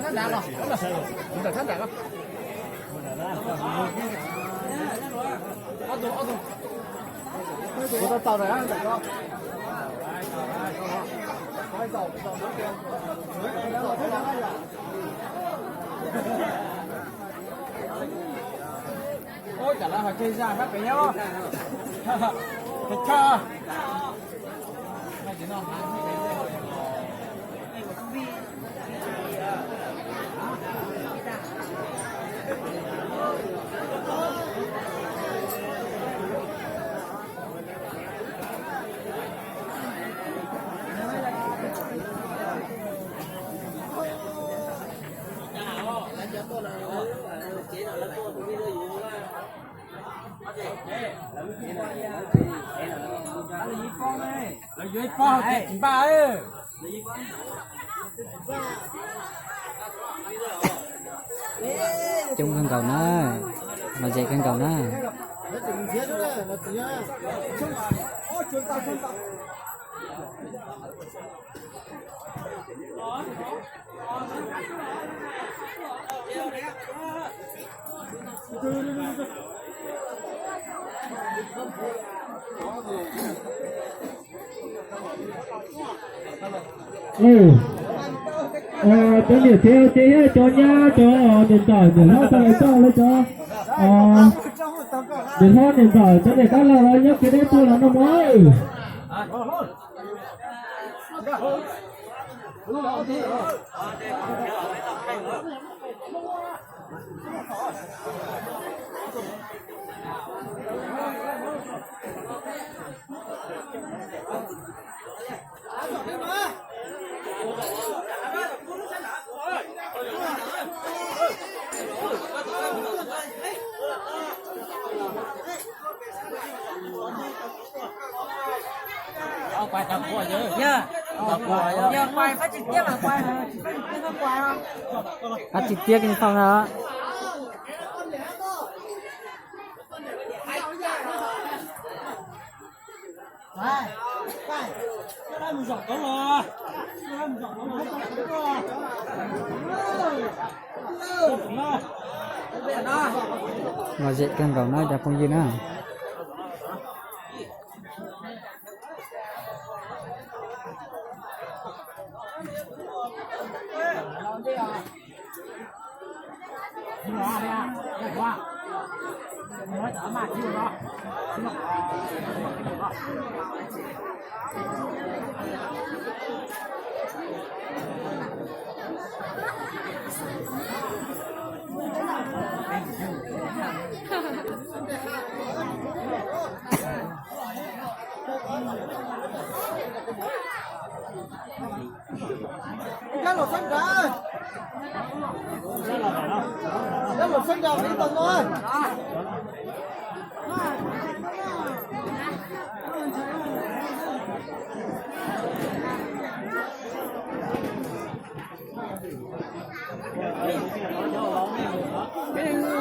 Ua cas lawv ho tseg zaj sab pem nyob. Pes tsawg. Lawv yuav ib pob hauv tsev tsis npaj. Coob kawg nkaus na, lom zem kawg nkaus na. Cov niam txiv ces yog cov nyab cov niam ntxawm niam hlob tau los coj lawv cov niam hlob niam ntxawm cov niam dab laug los nyob kev deb tuaj los noj mov. Yog, yog quay phát trực tiếp mà quay mà, chỉ phát trực tiếp thôi quay không? Phát trực tiếp trên phòng đó. Lom zem kawg nkaus na cov phooj ywg na.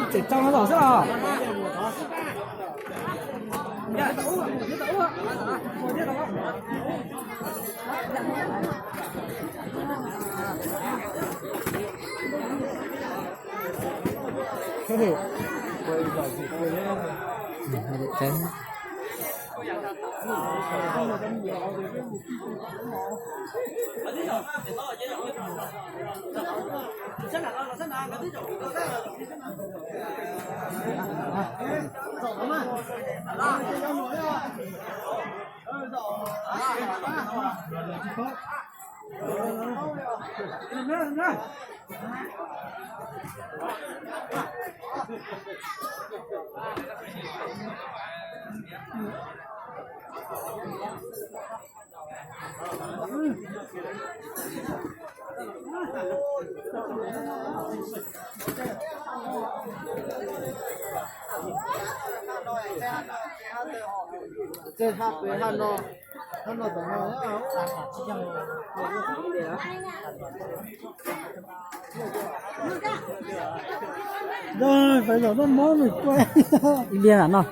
Tseem tsau no tom xwb los. Tej hab pem hab no, hab no tom no. Peb zaum no mob nws kuaj ib pliag lam noj.